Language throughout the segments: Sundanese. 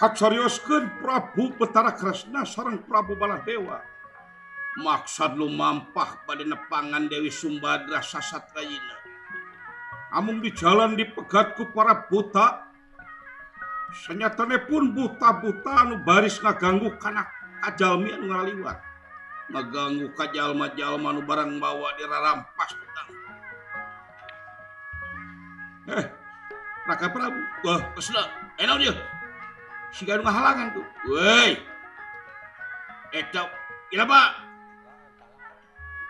Kacarioskeun Prabu Betara Kresna sareng Prabu Baladewa. Maksad lumampah bade nepangan Dewi Sumbadra sasatrayina. Amung di jalan dipegat ku para buta. Sanyatane pun buta-buta anu baris ngaganggu kana kajalmi anu ngalaliwat. Ngaganggu ka jalma-jalma anu barang bawa dirarampas utang. Raka Prabu, wah, Kresna, naon ieu? Siga anu ngahalangan tuh. Woi. Eta ilapa?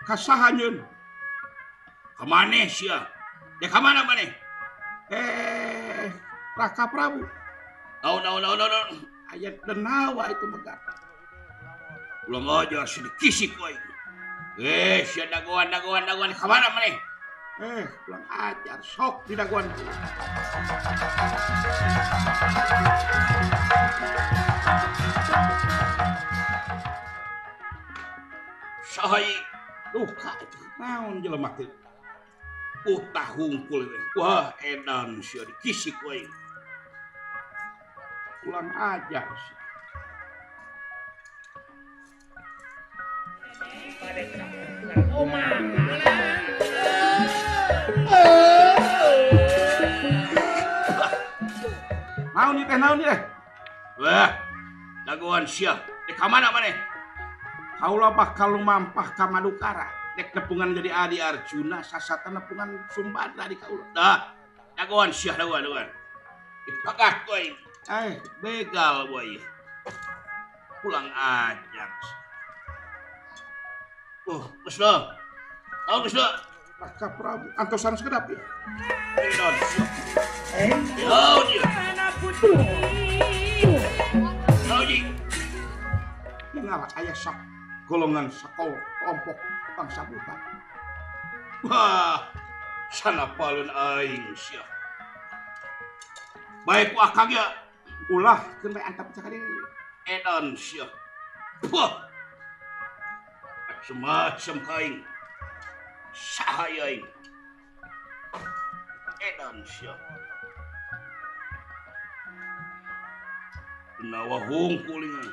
Kasaha nyeun? Ka maneh sia? Dek ka mana maneh? Raka Prabu. Naon. Aya denawa itu megat. Ulang aja sih dikisik wae. Sia dagoan ka mana maneh? Ulang ajar sok di dagoan. Saha duka itu naon jelema teh? Utah hungkul we. Wah, edan sia dikisik wae. Ulang ajar sih. Naon ieu teh? Wah, dagoan sia. Dek ka mana maneh? Kaula bakal lumampah ka Madukara. Dek nepungan jadi adi Arjuna sasatan nepungan Sumbadra di kaula. Dah, dagoan sia dagoan. Dipegat ku aing. Begal boy. Pulang ajar. Kresna. Tahu Kresna? Raka Prabu antosan sekedap ya. Tinggal aya sak golongan sakol kelompok bangsa buta. Wah, sanapaleun aing sia. Baik ku akang ya. Ulah keun bae antap sakali edan sia. Wah. Macam-macam kaing. Saha aing. Edan sia. Nawa hungkul ingan.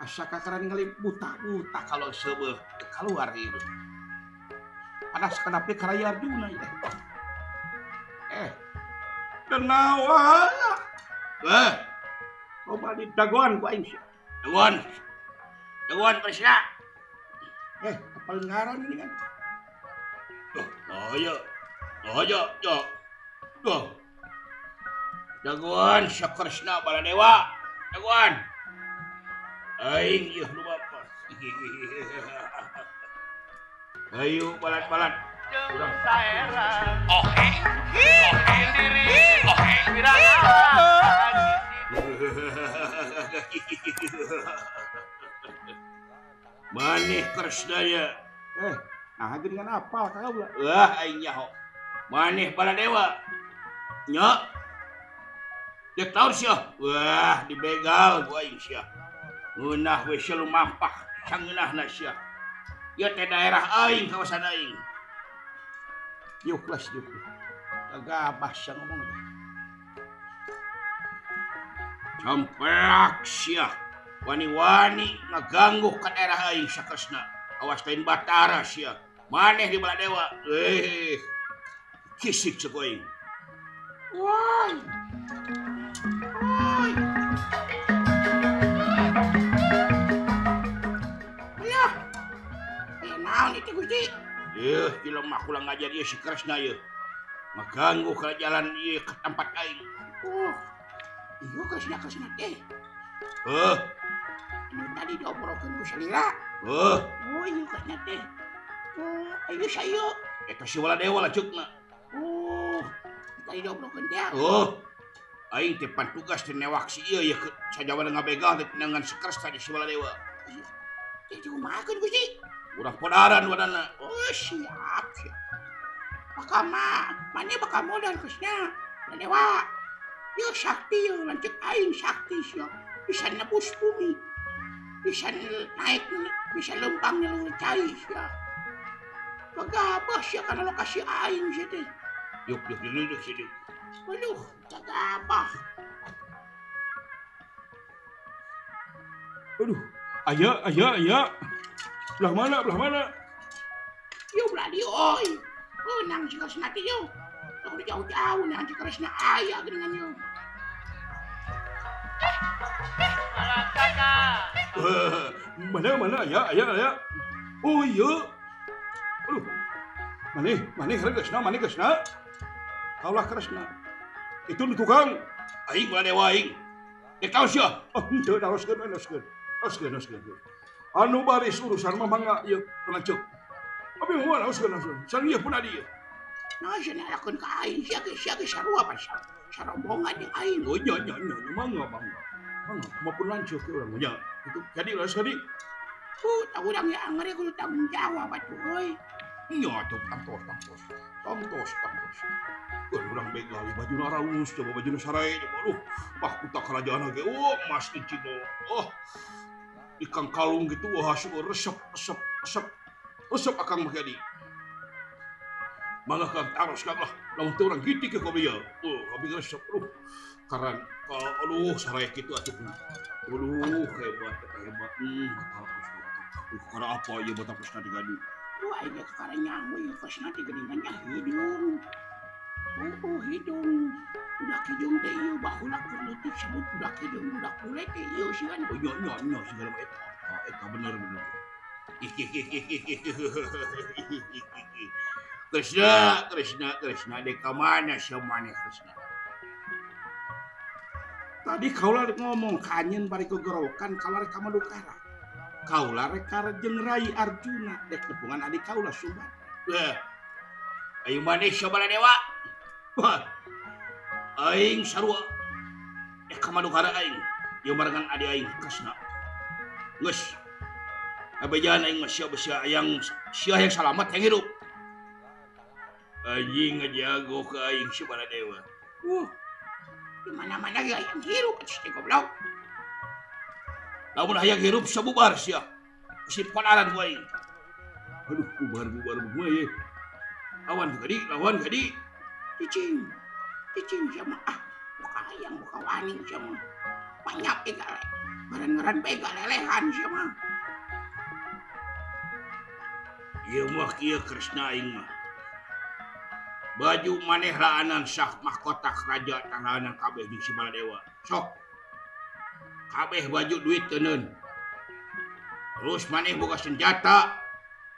Asa kakara ningali buta-buta kalau seubeuh keluar ieu. Panas kanape karaya Arjuna ieu. Denawa. Coba di dagoan ku aing sia. Dagoan. Dagoan Kresna. Apal ngaran ini kan. Tuh, aya. Tuh. Dagoan sia Kresna Baladewa. Dagoan. Aing ieu nu bapa. Ayo balat-balat. Urang saera. Maneh Kresna ya. Nah geuningan apal ka kaula. Wah, aing nyaho. Maneh Baladewa. Nya. Dek taun sia. Wah, dibegal ku aing sia. Ngeunah we sia lumampah sangeunahna sia. Ieu teh daerah aing, kawasan aing. Yuk lah yuk. Gagabah sia ngomong teh. Campeak sia. Wani-wani ngaganggu ka daerah aing sia Kresna. Awas lain Batara sia. Maneh di Baladewa. Kisik cek aing. Woi. Woi. Ayah. Naon itu Gusti? Yeuh, jelema ulah ngajar ieu si Kresna ieu. Ngaganggu ka jalan ieu ka tempat aing. Oh. Ieu Kresna teh. Heuh. Anu tadi diobrolkeun ku salira. Heuh. Oh, ieu Kresna teh. Oh, ayo sayo. Eta si Baladewa lanceukna. Oh, tadi diobrolkeun teh. Oh. Aing teh pan tugas teh newak si ieu ye sajawana ngabegal teh dengan si Kresna di si Baladewa. Teh dikumahakeun Gusti? Urang podaran wadana. Oh, siap, siap. Bakal mah, mana bakal modal Kresna. Baladewa. Ieu sakti ieu lanceuk aing sakti sia. Bisa nebus bumi. Bisa naik, bisa lempang nyeluhur cai sia. Gagabah sia kana lokasi aing sia teh. Yuk. Aduh, gagabah. Aduh, aya aya aya. Belah mana belah mana? Yo belah dieu euy. Nang si Kresna teh yo. Tong jauh-jauh nang si Kresna aya geuningan yo. Mana mana aya aya aya. Oh iya. Aduh. Maneh maneh Kresna maneh Kresna. Kaulah Kresna. Itu nu tukang. Aing Baladewa aing. Dek tahu sia. Oh, henteu naroskeun naroskeun. Naroskeun naroskeun. Anu baris urusan mah mangga ieu pengencuk. Abi moal naroskeun naroskeun. San ieu pun adi ieu. Nah, sia nalakeun ka aing sia ge sarua pan sarombongan jeung aing. Oh nya nya nya mangga mangga. Mangga maupun lanceuk ke urang nya. Itu jadi lah sekali. Tah urang ge anger kudu tanggung jawab atuh euy. Nya atuh tangtos tangtos. Tangtos tangtos. Urang begal bajuna aralus coba bajuna sarai coba aduh mahkota kerajaan ge oh emas incino oh ikang kalung gitu wah resep resep resep resep akang mah jadi mangga kang taros kang lah lamun teu urang gitik ke kopi oh abi resep aduh karan aduh sarai kitu atuh aduh hebat hebat batal karena apa ieu batal Kresna digadu aduh aing ge kakara nyaho ieu Kresna teh geuningan nya hidung. Oh, hidung. Budak hidung teh ieu baheula keur leutik sebut budak hidung budak bule teh ieu sigan. Oh nya nya nya sigana mah eta. Eta bener bener. Kresna, Kresna, Kresna dek ka mana sia maneh Kresna? Tadi kaula rek ngomong ka anjeun bari gogorowokan kaula rek ka Madukara. Kaula rek ka jeung Rai Arjuna dek nepungan adik kaula Subadra. Heh. Ayo maneh sia Baladewa? Wah, aing sarua dek ka Madukara aing ieu barengan adi aing Kresna. Geus. Abejaan aing mah sia sia hayang sia hayang salamet hayang hirup. Anjing ngajago ka aing si Baladewa. Di mana-mana ge hayang hirup atuh teh goblok. Lamun hayang hirup sabubar sia. Bisi padaran ku aing. Aduh, bubar bubar bubar ye. Lawan gadi, lawan gadi. Cicing, cicing sama ah, buka hayang, buka wani sama. Banyak begal, ngaran-ngaran begal lelehan sama. Ieu mah kieu Kresna aing mah. Baju maneh laanan sah mahkota raja tanganan kabeh jeung si Baladewa. Sok. Kabeh baju duit teuneun. Terus maneh boga senjata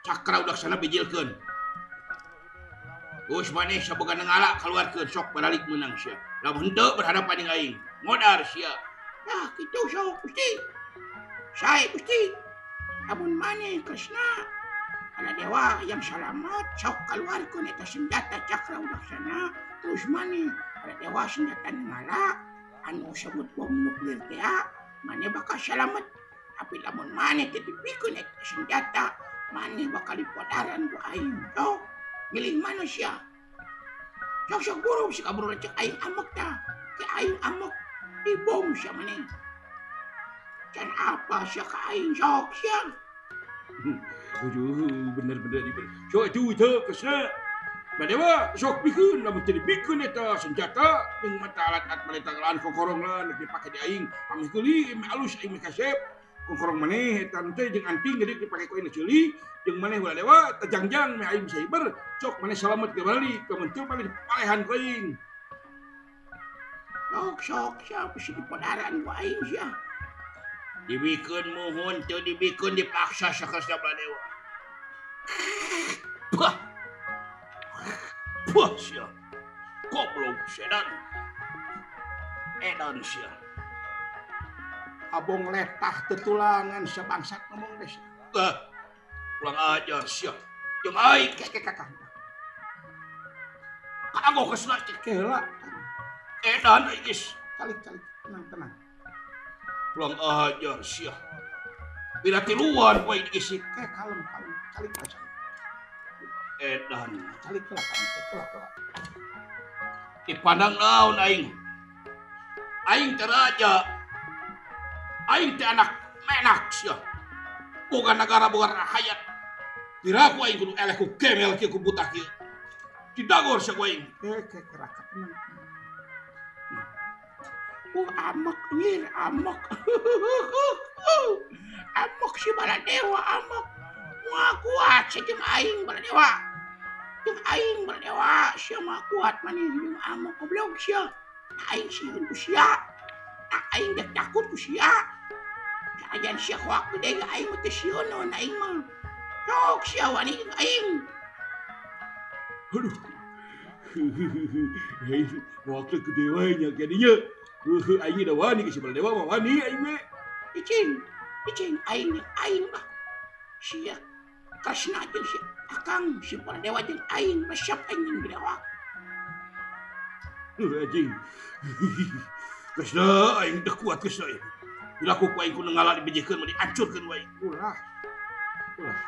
cakra udaksana bijilkeun. Terus maneh saboga nenggala kaluarkeun sok baralik meunang sia. Lamun henteu berhadapan jeung aing, ngodar sia. Nah, kitu sok Gusti. Sae Gusti. Lamun maneh Kresna Baladewa yang salamet sok kaluarkeun eta senjata cakra udaksana. Terus maneh Baladewa senjata nenggala anu sebut bom nuklir teh maneh bakal salamet. Tapi lamun maneh teu dipikeun eta senjata, maneh bakal dipodaran ku aing. Sok milih manusia. Sok sok burung si kaburu cek aing amek tah. Ke aing amek dibom sia maneh. Can apa sia ka aing sok sia. Aduh, bener-bener di sok itu teu Kresna. Baladewa sok bikeun lamun teu dibikeun eta senjata jeung mata alat-alat maleta kokorong lah nek dipake di aing. Ameh geuli meh alus aing meh kasep. Kokorong maneh eta teh jeung anting geuning dipake ku aing ceuli jeung maneh Baladewa tajangjang meh aing bisa hiber. Sok maneh salamet ke balik lamun teu maneh dipalehan ku aing. Sok sok sia bisi dipodaran ku aing sia. Dibikeun muhun teu dibikeun dipaksa sakresna Baladewa. Bah. Bah sia. Goblok sedan. Edan sia. Abong letah tetulangan sia bangsat ngomong deh. Bah. Pulang ajar sia. Jeung aing keke kakang. Kanggo Kresna teh heula. Edan aing geus. Calik-calik tenang tenang. Pulang ajar sia. Bila tiluan poe diisi ke kalem kalem calik aja. Edan calik lah kan kelak. Dipandang naon aing. Aing teh raja. Aing teh anak menak sia. Boga nagara boga rahayat. Diraku aing kudu eleh ku gemel kieu ku buta kieu. Didagor sia ku aing. Ke keraka tenang. Amok nyir amok. Amok si Baladewa amok. Moal kuat sia jeung aing Baladewa. Jeung aing Baladewa sia moal kuat maneh jeung amok goblok sia. Aing sieun ku sia. Aing dek takut ku sia. Sanajan sia hoak gede ge aing mah teu sieun naon aing mah. Sok sia wani jeung aing. Aduh. Hei, waktu gede wae nya gadinya. Aing da wani ke si Baladewa mah wani aing mah. Icing, icing aing aing mah. Sia Kresna jeung si Akang si Baladewa jeung aing resep aing jeung Baladewa. Anjing. Kresna aing teu kuat Kresna. Dilaku ku aing ku ngala dibejikeun mah dihancurkeun wae. Ulah. Ulah.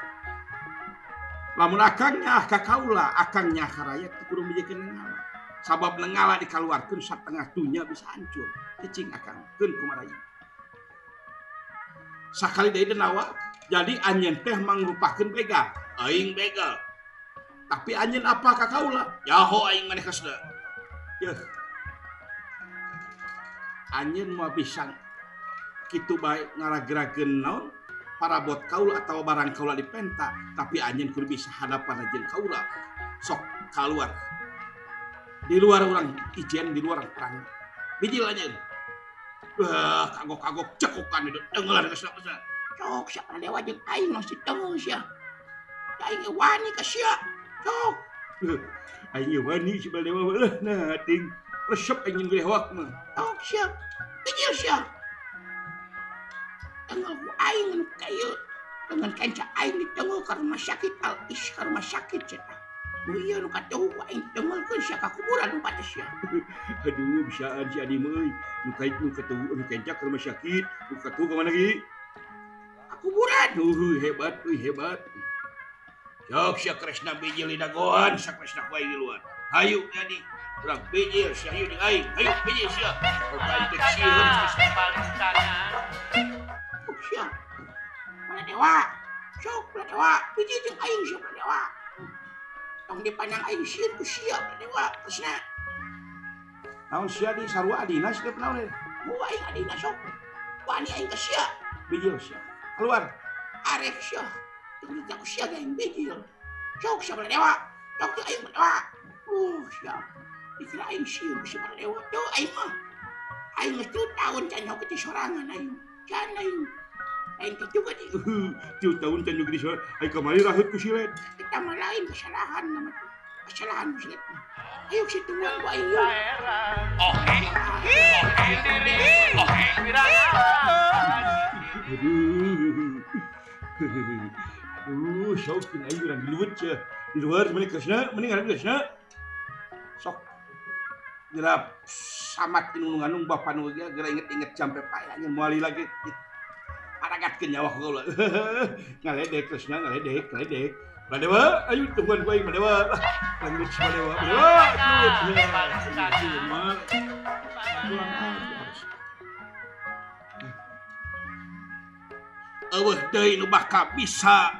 Lamun akang nyaah ka kaula, akang nyaah ka rakyat teu kudu bijikeun ngala. Sabab nengala dikaluarkeun satengah dunya bisa hancur. Cicing akang keun kumaha. Sakali deui denawa, jadi anjeun teh mangrupakeun begal. Aing begal. Tapi anjeun apa ka kaula? Jaho aing maneh Kresna. Yeuh. Anjeun moal bisa kitu bae ngaragerakeun naon? Parabot kaula atau barang kaula dipenta, tapi anjeun kudu bisa hadapan jeung kaula. Sok kaluar. Di luar orang ijen, di luar orang perang. Bijil anjeun. Wah, kagok-kagok cekokan itu tenggelan Kresna. Sok sia Baladewa jeung aing mah si tenggeul sia. Aing ge wani ka sia. Sok. Aing ge wani si Baladewa lah nah ting. Resep aing jeung hawak mah. Sok sia. Bijil sia. Tenggeul ku aing nu ka ieu. Dengan kenca aing ditenggeul ka rumah sakit al is ka rumah sakit cenah. Nu ieu nu katuhu ku aing ditenggeulkeun sia ka kuburan nu batas sia. Aduh, bisaan si Adi mah euy. Nu kait nu katuhu nu kenca ka rumah sakit, nu katuhu ka mana ge? Ka kuburan. Hebat euy, hebat. Sok sia Kresna bijil di dagoan, sia Kresna ku aing di luar. Hayu jadi urang bijil sia ieu jeung aing. Hayu bijil sia. Aing teh sieun Kresna. Sok sia. Baladewa. Sok Baladewa, bijil jeung aing sia Baladewa. Tong dipandang aing sieun ku sia Baladewa Kresna. Naon sia di sarua adina sia naon? Ku aing adina sok. Wani aing ka sia. Bijil sia. Keluar. Arek sia. Tong ditanya ku sia ge aing bijil. Sok sia Baladewa. Sok jeung aing Baladewa. Sia. Dikira aing sieun ku si Baladewa. Teu aing mah. Aing geus 3 tahun can nyoket ti sorangan aing. Can aing. Aing teh juga di 3 tahun can nyoket di sorangan. Aing kamari raheut ku silet. Eta mah lain kesalahan nama teh. Kesalahan ku silet. Ayo si tungguan ku aing yeuh. Aduh. Aduh, sok aing urang di luar cia. Di luar mending Kresna, mending ngarep Kresna. Sok. Geura samat nu ngandung bapa nu ge geura inget-inget jampe pae anjeun moal lagi. Paragatkeun nyawa ku kaula. Ngaledek Kresna, ngaledek, ngaledek. Baladewa, ayo tungguan ku aing Baladewa. Lanjut si Baladewa. Baladewa. Pulang aja. Eueuh deui nu bakal bisa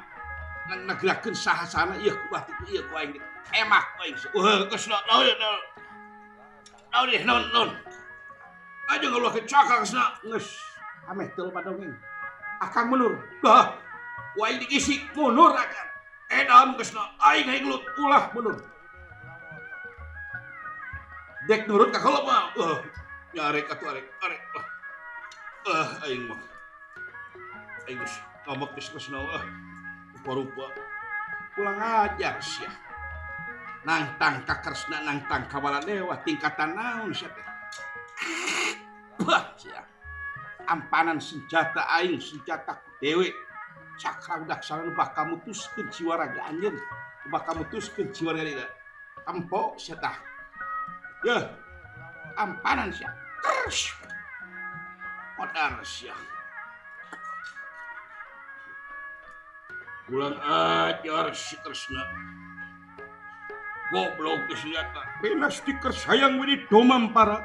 nagerakeun saha-sahana ieu ku batik ieu ku aing emak ku aing. Wah, Kresna naon naon. Naon ieu naon naon. Aja ngaluarkeun cakra Kresna. Geus ameh teu loba dongeng. Akang mundur. Dah. Ku aing digisik mundur akang. Edam Kresna aing hayang gelut ulah mundur. Dek nurut ka kaula mah. Nyarek atuh arek arek. Aing mah. Aing geus ngambek geus Kresna rupa-rupa. Pulang ajar sia. Nangtang ka Kresna nangtang ka Baladewa tingkatan naon sia teh. Bah sia. Ampanan senjata aing senjata dewe. Cakra udaksana nu bakal mutuskeun jiwa raga anjeun. Nu bakal mutuskeun jiwa raga. Tempo sia tah. Yeuh. Ampanan sia. Kers. Modar sia. Pulang ajar si Kresna. Goblok senjata. Bena stiker sayang wedi domam para.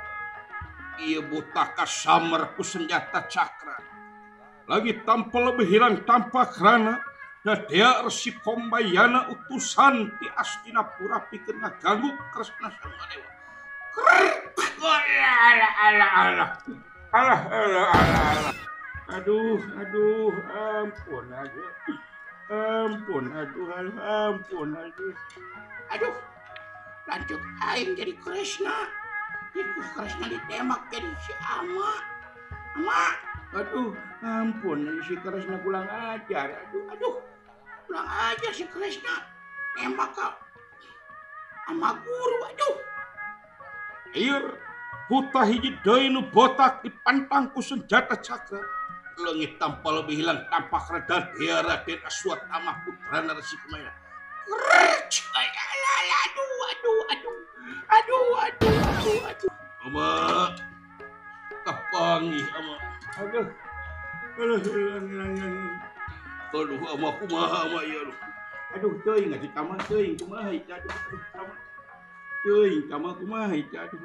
Ieu buta kasamer ku senjata cakra. Lagi tanpa lebih hilang tanpa kerana. Dadea Resi Kombayana utusan ti Astinapura pikeun ngaganggu Kresna Sang Dewa. Alah alah alah. Alah alah alah. Aduh aduh ampun aduh. Ampun aduh ampun aduh. Aduh. Lanjut aing jadi Krishna. Iku Krishna ditembak jadi si Ama. Ama. Aduh, ampun si Krishna kurang ajar. Aduh, aduh. Kurang ajar si Krishna. Nembak ka ama guru, aduh. Ieur buta hiji deui nu botak dipantang ku senjata cakra. Leungit tanpa lebih hilang tampak redan dia Raden Aswatama putrana Resi Kumayana. Aduh, aduh, aduh. Aduh, aduh, aduh, aduh. Ama kapanggih ama. Aduh. Aduh, aduh, ama kumaha ama ieu aduh. Aduh teuing atuh tama teuing kumaha ieu aduh tama. Teuing tama kumaha ieu aduh.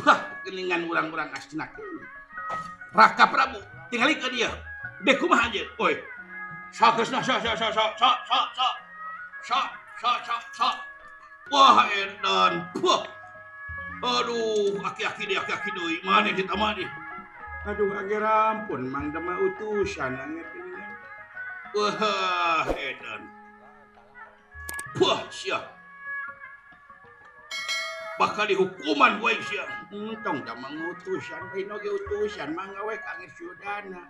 Bah, geningan urang-urang astina. Raka Prabu tingali ka dia. Dek kumaha anjeun? Oi. Sa Kresna sa sa sa sa sa sa sa. Sa sa sa sa. Wah edan. Wah. Aduh, aki-aki deui, aki-aki deui. Maneh di tama deui. Aduh, ager ampun Mang Dema utusan anger geuningan. Wah, edan. Wah, sia. Bakal dihukuman wae sia. Entong da mangutusan, lain oge utusan mangga we ka Angger Sudana.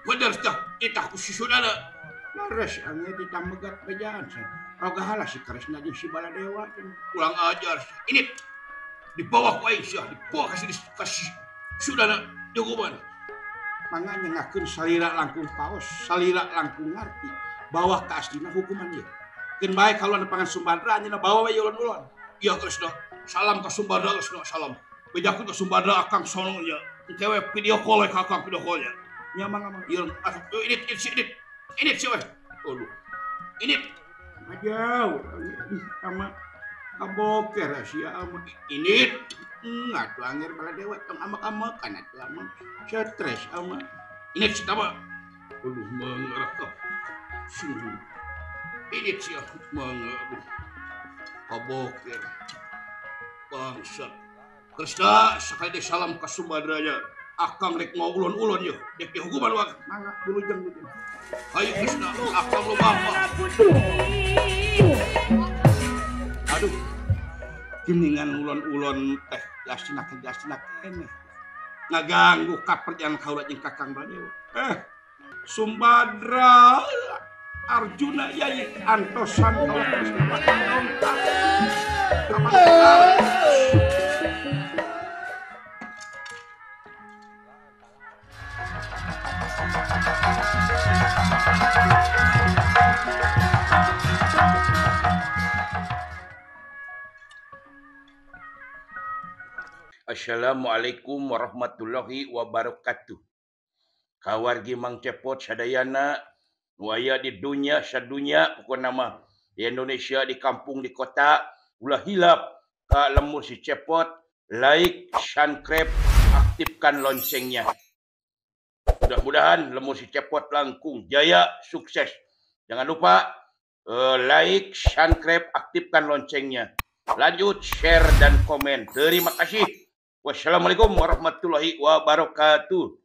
Bener tah, kita ku si Sudana. Leres anger ditamegat bejaan sia. Oga halah si Kresna jeung si Baladewa. Kurang ajar. Ini dibawa ku aing sia, dibawa ka si Sudana dihukuman. Mangga nyengakeun salira langkung paos, salira langkung ngarti bahwa ka aslina hukuman ieu. Keun bae kaluan pangan Sumbadra anjeunna bawa we ulun-ulun. Iya Kresna. Salam ka Sumbadra Kresna, salam. Bejakeun ka Sumbadra akang sono nya. Engke we video call we ka akang video call nya. Nya mangga mangga. Ieu asup ini ini ini si we. Aduh. Ini jauh sama kaboker sia ama ini atuh Angger Baladewa tong amak-amakan atuh ama stres ama ini si tama. Aduh mangaraka. Sungguh. Ini sia mangga aduh. Kaboker. Bangsat. Kresna sekali deh salam ka Sumbadra nya. Akang rek mau ulun-ulun yeuh, dek dihukuman wak. Mangga wilujeng wilujeng. Hayu Kresna, akang lu bapa. Aduh. Geningan ulun-ulun teh jasina keneh. Ngaganggu ka perjalanan kaula jeung Kakang Baladewa. Sumbadra Arjuna yai antosan kaula Kresna bakal dongkap. Assalamualaikum warahmatullahi wabarakatuh. Kawargi Mang Cepot sadayana nu aya di dunya sadunya pokona mah di Indonesia, di kampung, di kota, ulah hilap ka lembur si Cepot, like, subscribe, aktifkan loncengnya. Mudah-mudahan lembur si Cepot langkung jaya sukses. Jangan lupa like, subscribe, aktifkan loncengnya. Lanjut share dan komen. Terima kasih. Wassalamualaikum warahmatullahi wabarakatuh.